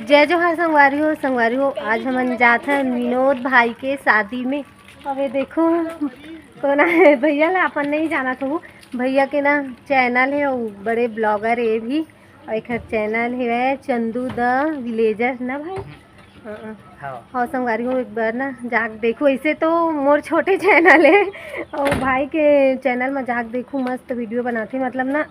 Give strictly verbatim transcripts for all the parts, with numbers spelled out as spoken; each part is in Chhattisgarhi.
जय जोहार संगवारी हो, संगवारी हो, आज हमन जात हन विनोद भाई के शादी में। अबे देखो, कोन हे भैया ला अपन नहीं जानत हो, भैया के ना चैनल हे, अउ बड़े ब्लॉगर हे भी, अउ एकर चैनल हे चंदू द विलेजर ना भाई। हाँ। हाँ। हाँ संगवारी हो, एक बार ना जाके देखो। ऐसे तो मोर छोटे चैनल हे, अउ भाई के चैनल में जाके देखो, मस्त वीडियो बनाथे, मतलब ना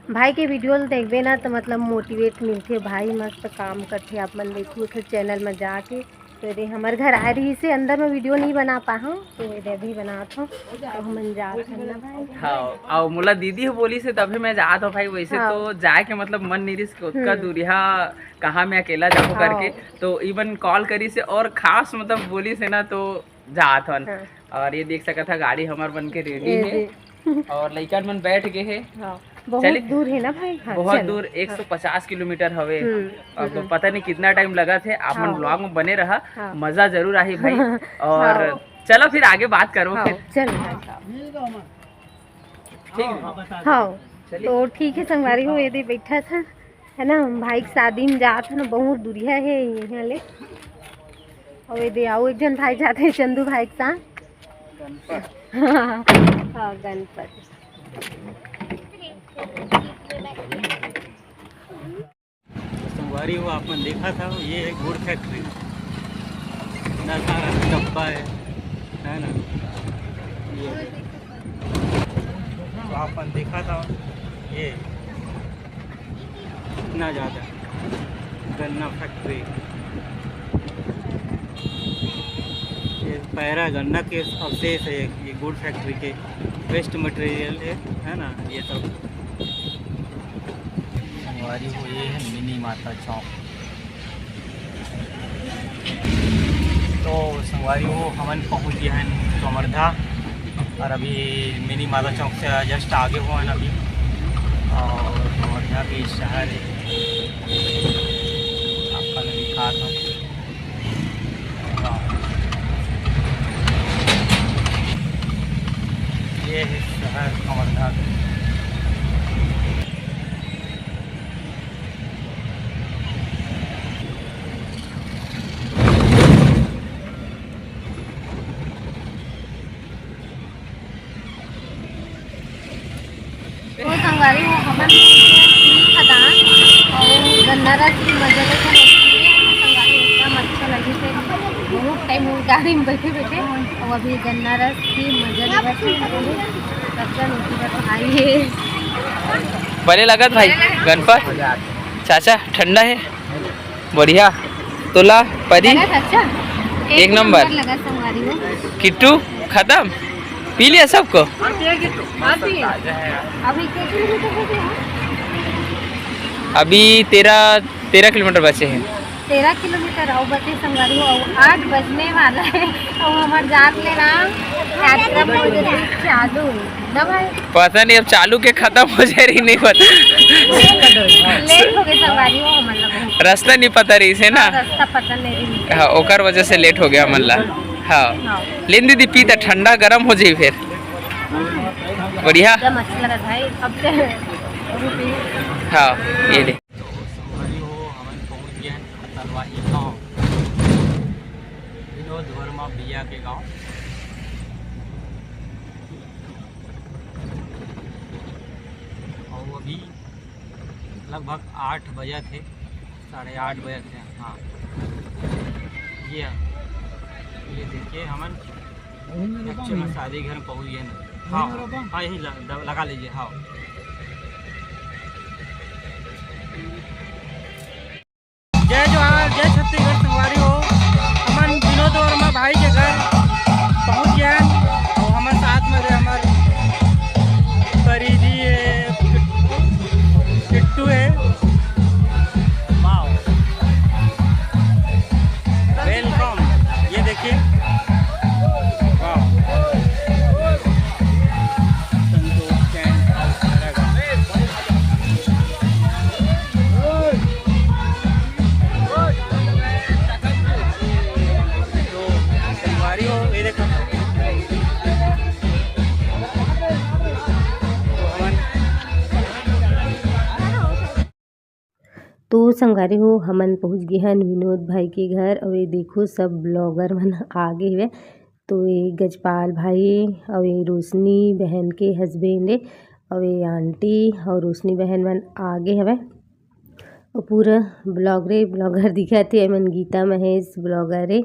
भाई के वीडियो ल देखबे ना तो मतलब मोटिवेट मिलथे। भाई मस्त काम करथे। आप मन देखू एकर चैनल में जाके। तो ये हमर घर आए रही से अंदर में वीडियो नहीं बना पाहूँ, तो ये अभी बनात हूँ। तो हमन जात हन ना भाई। हाँ, अउ मोला दीदी ह बोली से तभी मैं जात हूँ भाई। वैसे हाँ। तो जाए के मतलब मन नहीं रिस के ओतका हम्म। दूरिहा कहाँ मैं अकेला जाऊँ हाँ। करके। तो इवन कॉल करी से और खास मतलब बोली से ना तो जात हन। हाँ। और ये देख सकत ह गाड़ी हमर बन के रेडी ये हे। दे। और लइकन मन बैठ गए हे। हाँ, बहुत चलिए। दूर हे ना भाई? हाँ, बहुत चलो। दूर, हाँ। एक सौ पचास किलोमीटर हवे। हम्म, अब हम्म। पता नहीं कितना टाइम लगत हे। आप मन हाँ। ब्लॉग में बने रहा, हाँ। मजा जरूर आही भाई। और हाँ। चलो फिर आगे बात करो हाँ, फिर। चलो। ठीक है। हाँ, चलिए। तो ठीक है संगवारी हो, ये दे बैठा था। है ना, भाई के शादी में जात हे ना, बहुत दूरिहा हे यहाँ ले। अउ ये दे अउ एक झन भाई जात हे चंदू भाई के साथ। गणपत। हाँ, गणपत। संगवारी हो, आप मन देखा था, ये है गुड़ फैक्ट्री। इतना सारा डब्बा है, है ना? ये तो आप मन देखा था, ये इतना ज़्यादा गन्ना फैक्ट्री, ये पैरा गन्ना के अवशेष है, ये गुड़ फैक्ट्री के वेस्ट मटेरियल है, है ना, ये सब। संगवारी हो, ये है मिनी माता चौक। तो संगवारी हो, हमन पहुंच गए हैं कवर्धा और अभी मिनी माता चौक से जस्ट आगे हुआ है अभी। और कवर्धा के शहर है, आपका मैं दिखा था। ये है शहर कवर्धा। तो संगवारी हो, हमन खदान और गन्ना रस की मजा लेके बैठी है। संगवारी एकदम अच्छा लगी थे, बहुत टाइम हो गाड़ी में बैठे बैठे। और अभी गन्ना रस की मजा लेवत है, कच्चा रोटी का खाई है। बने लगत भाई गणपत चाचा, ठंडा है। बढ़िया। तोला परी? लगा था अच्छा? एक एक नंबर। नंबर लगा संगवारी हो। किट्टू खत्म, पी लिया सबको। अभी के किलोमीटर हो गया? अभी तेरह, तेरह किलोमीटर बचे हैं। तेरह किलोमीटर और बचे संगवारी हो, और आठ बजने वाला है और हमारे जात ले ना कार्यक्रम चालू। ना भाई। पता नहीं अब चालू के खत्म हो जाए रही, नहीं पता। लेट हो गए संगवारी हो, हमन ला बहुत। रास्ता नहीं पता रही से ना। हाँ, रास्ता पता नहीं रही। हाँ, ओकर वजह से लेट हो गया हमन ला। हाँ। हाँ। लेन दीदी, पी त ठंडा गरम हो जाई फिर। हम्म। बढ़िया। एकदम अच्छा लगा भाई, अब से। हाँ, ये ले। तो संगवारी हो, हमन पहुंच गए हैं खतरवाही गांव, विनोद वर्मा भैया के गांव। और अभी लगभग आठ बजे थे, साढ़े आठ बजे थे। हाँ, ये, ये देखिए, हमन एक्चुअल में शादी घर में पहुंच गए ना। हाँ, हाँ, यही ल-, द-, लगा लीजिए। हाँ। जय जोहार, जय छत्तीसगढ़ संगवारी हो। हमन विनोद वर्मा भाई के घर पहुंच गए हैं और हमर साथ में रहे हमर परिधि है, किट्टू है। Wow, welcome. ये देखिए, वाओ, संतोष टेंट हाउस। तो संगवारी हो, हमन पहुँच गे हन विनोद भाई के घर। अउ ये देखो, सब ब्लॉगर मन आ गे हवय। तो ये गजपाल भाई, अउ ये रोशनी बहन के हस्बैंड ए, अउ ये आंटी अउ रोशनी बहन मन आ गे हवय। अउ पूरा ब्लॉगरे ब्लॉगर दिखत हे, एमन गीता महेश ब्लॉगर ए,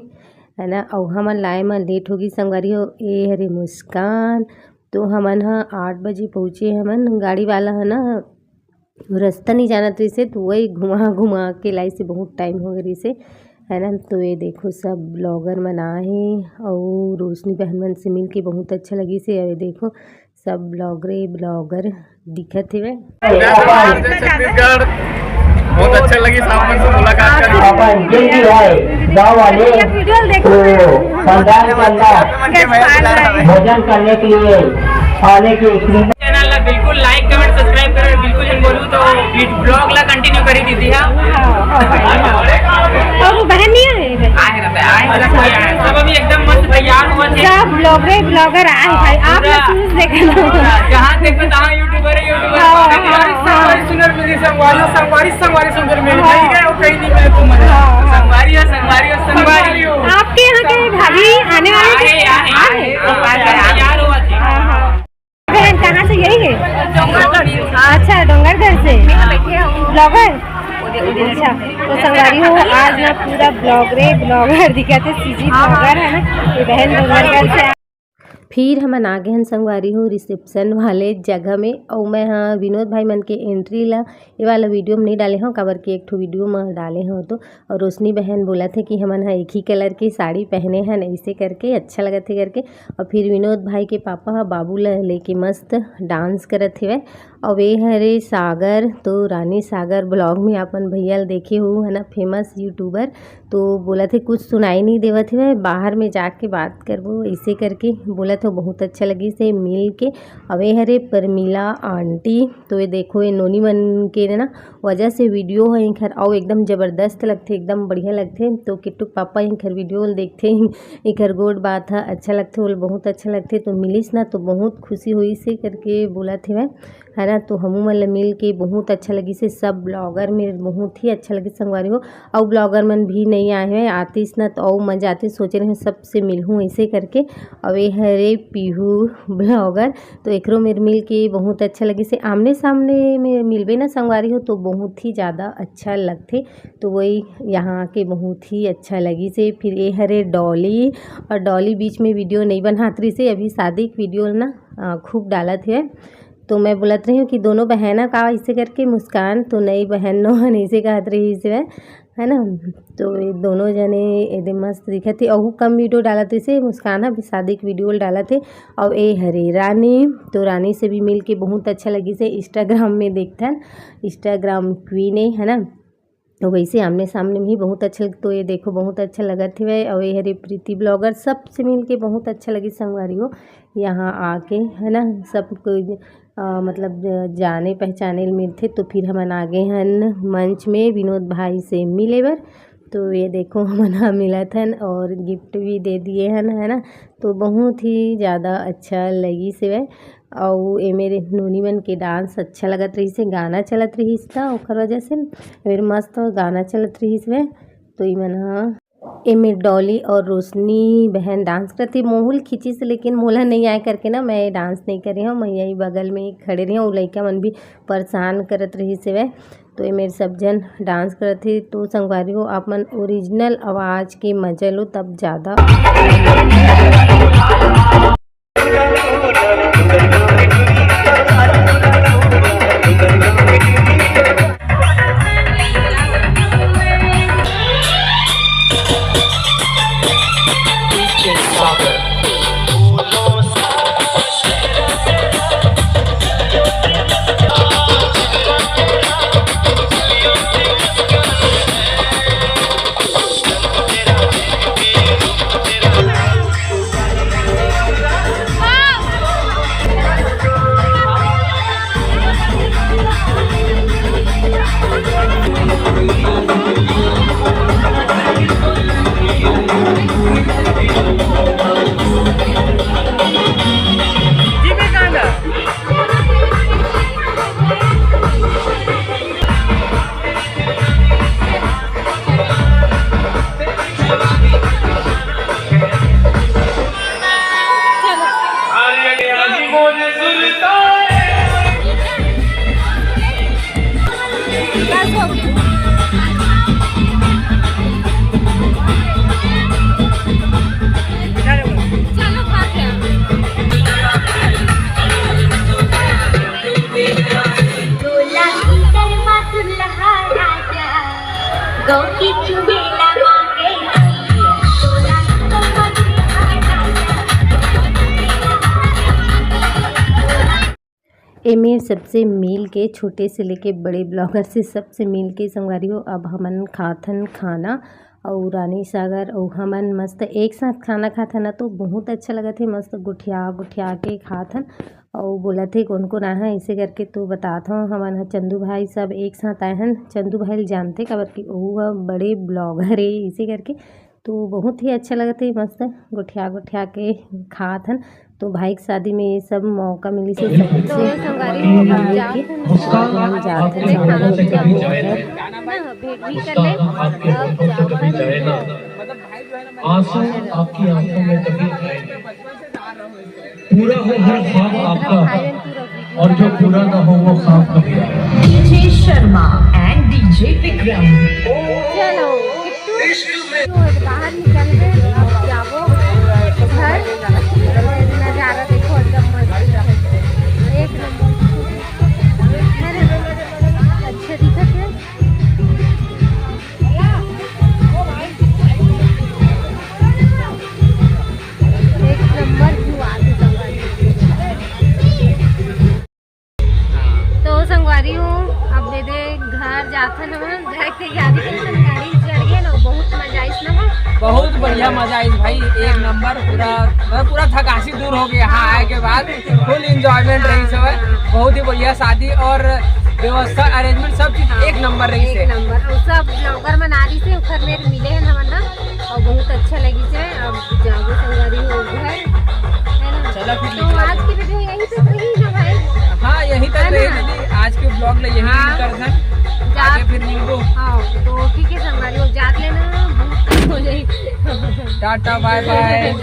है ना। अउ हमन लाए म लेट होगी संगवारी हो। ए हरे मुस्कान। तो हमन ह आठ बजे पहुँचे हमन, गाड़ी वाला ह ना रस्ता नहीं जानत रहिसे, तो वही घुमा घुमा के लाइसे, बहुत टाइम हो गए रहिसे, है ना। तो ये देखो, सब ब्लॉगर मन आए हे, अउ रोशनी बहन मन से मिल के बहुत अच्छा लगिसे। अउ ये देखो, सब ब्लॉगरे ब्लॉगर दिखत हेवय। छत्तीसगढ़, बहुत अच्छा लगी आप मन से मुलाकात करके। अपन जिन भी है गाँव वाले, वीडियो देखो। तो पंडाल के अंदर भोजन करने के लिए आने की। चैनल ला बिल्कुल like, comment, subscribe करो। बिल्कुल झन बोलू तो ब्लॉग ला कंटिन्यू करी दीदी। हाँ। अब वो बहन नहीं आए? आए रहते, आए रहते, सब अभी एकदम मस्त तैयार हुआ थे। सब ब्लॉगरे ब्लॉगर आए भाई, आप लोग चूज देख लो। जहाँ देखो तहाँ यूट्यूबर है, यूट्यूबर। हाँ, संगवारी, हाँ। संगवारी सुंदर मिली, संगवारी, संगवारी, संगवारी सुंदर मिली। हाँ। कहीं गए हो, कहीं नहीं मिले तुम। हाँ। संगवारी हो, संगवारी हो, संगवारी हो। आपके यहाँ के भाभी आने वाले थे? आए, आए, आए। तैयार हुआ थे। हाँ, हाँ। बहन, कहाँ से? यही है? अच्छा, डोंगरगढ़ से। ब्लॉगर? अच्छा, तो संगवारी हो, आज ना पूरा ब्लॉगरे ब्लॉगर दिखत हे, सीजी ब्लॉगर है ना, ये बहन डोंगरगढ़ से। फिर हमन आ गे हन संगवारी हो रिसेप्शन वाले जगह में, अउ मैं ह विनोद भाई मन के एंट्री ला ये वाला वीडियो में नहीं डाले हव, काबर के एक ठो वीडियो में डाले हव तो। अउ रोशनी बहन बोलत हे कि हमन ह एक ही कलर के साड़ी पहने हन, ऐसे करके अच्छा लगत हे करके। अउ फिर विनोद भाई के पापा ह बाबू ला लेके मस्त डांस करत हेवय। अउ ये हरे सागर, तो रानी सागर ब्लॉग में अपन भैया ल देखे हो, है ना, फेमस यूट्यूबर। तो बोलत हे कुछ सुनाई नहीं देवत हेवय, बाहर में जाके बात करबो, ऐसे करके बोलत हो। बहुत अच्छा लगिसे मिल के। अउ ये हरे परमिला आंटी, तो ये देखो, ये नोनी मन के ना वजह से वीडियो ह इंखर अउ एकदम जबरदस्त लगथे, एकदम बढ़िया लगथे। तो किट्टू के पापा इंखर वीडियो ल देखथे, इंखर गोठ बात ह अच्छा लगथे, ओला बहुत अच्छा लगथे। तो मिलिस ना तो बहुत खुशी होइसे करके बोलत हेवय, है ना। तो हमू मन ल मिल के बहुत अच्छा लगिसे, सब ब्लॉगर में बहुत ही अच्छा लगिस संगवारी हो। अउ ब्लॉगर मन भी नहीं आए हेवय, आतिस ना तो अउ मजा आतिस, सोचे रहे सबसे मिलहूँ ऐसे करके। अउ ये हरे पीहू ब्लॉगर, तो एकरो मेर मिल के बहुत अच्छा लगिसे। आमने सामने में मिलबे ना संगवारी हो तो बहुत ही ज़्यादा अच्छा लगथे। तो वही यहाँ के बहुत ही अच्छा लगिसे। फिर ये हरे डॉली, अउ डॉली बीच में वीडियो नहीं बनात रहिसे, अभी शादी के वीडियो ना, अ, खूब डालत हे। तो मैं बोलत रही हूँ कि दोनों बहन का ऐसे करके मुस्कान, तो नहीं बहन नोहन ऐसे कहत रहिसे, है ना। तो ये दोनों जने एदे मस्त दिखत हे, अहू कम वीडियो डालत हे, मुस्कान अभी शादी के वीडियो डालत हे। अउ ए हरे रानी, तो रानी से भी मिल के बहुत अच्छा लगिसे। Instagram में देखथन, Instagram queen ए, है ना। तो वैसे आमने सामने में ही बहुत अच्छा लग-, तो ये देखो बहुत अच्छा लगत हेवय। अउ ये हरे प्रीति ब्लॉगर, सबसे मिल के बहुत अच्छा लगिस संगवारी हो यहाँ आके, है ना। सब कोई, अ, मतलब ज-, जाने पहचाने ल मिलथे। तो फिर हमन आ गे हन मंच में विनोद भाई से मिले बर। तो ये देखो हमन ह मिलत हन और गिफ्ट भी दे दिए हन, है ना। तो बहुत ही ज़्यादा अच्छा लगिस हेवय। अउ ए मेर नोनी मन के डांस अच्छा लगत रहिस हे, गाना चलत रहिस त ओकर वजह से ए मेर मस्त गाना चलत रहिस हे। तो इमन ह, ए मेर डॉली और रोशनी बहन डांस करत हे, मोहू ल खींचिस, लेकिन मोला नहीं आए करके ना मैं डांस नहीं करे हव। मैं यही बगल में खड़े रहे हव, लइका मन भी परेशान करत रहिस हेवय। तो ए मेर सब झन डांस करत हे। तो संगवारी हो, आप मन ओरिजिनल आवाज़ के मजा लो, तब ज़्यादा। एमे सबसे मिल के, छोटे से लेके बड़े ब्लॉगर से सबसे मिल के संगवारी हो, अब हमन खाथन खाना। अउ रानी सागर अउ हमन मस्त एक साथ खाना खाथन ना, तो बहुत अच्छा लगत हे। मस्त गोठिया गोठिया के खाथन। अउ बोलत हे, "कौन कौन आए हैं?" इसे करके तो बतात हूँ, हमन ह चंदू भाई सब एक साथ आए हैं। चंदू भाई ल जानते, काबर कि ओहू ह बड़े ब्लॉगर हे, इसे करके तो बहुत ही अच्छा लगत हे। मस्त गोठिया गोठिया के खात हन। तो भाई के शादी में ये सब मौका मिली से सबसे तो संगवारी हो, अब जाओ, हम जाते हैं खाना पीना, भेंट भी कर ले। अब जाओ। आंसू आपकी आंखों में कभी आए, पूरा हो हर ख्वाब आपका, और जो पूरा ना हो वो ख्वाब कभी आए। DJ Sharma and DJ Vikram. चलो, किट्टू, बाहर निकल गए, अब जाबो घर। नजारा देखो, एकदम मस्त, एक नंबर। है ना? अच्छा दिखत है। एक नंबर view आथे संगवारी। तो संगवारी हो, अब दे दे घर जाथन हमन, घर के गाड़ी टेंशन गाड़ी चढ़ गए ना, बहुत मजा आइस ना। बहुत बढ़िया मजा आइस भाई, एक नंबर। पूरा, मतलब, पूरा थकासी दूर हो गया यहाँ आए के बाद। फुल एंजॉयमेंट रही सब, बहुत ही बढ़िया शादी और व्यवस्था, अरेंजमेंट, सब चीज एक नंबर रही एक से। नंबर। और सब ब्लॉगर मन आ रही से, ओखर मेर मिले हैं हमन ना, और बहुत अच्छा लगी से। अब जाबो संगवारी हो घर, है ना? चलो फिर तो निकला आज जाए। की वीडियो यहीं तक रही ना भाई? हाँ, यहीं तक है रही ना? दीदी, आज के ब्लॉग ले यहीं हाँ। करथन। जा- आगे फिर मिलबो। हाँ, तो ठीक है संगवारी हो, जात लेना, बहुत टाइम हो जाए। टाटा, बाय बाय।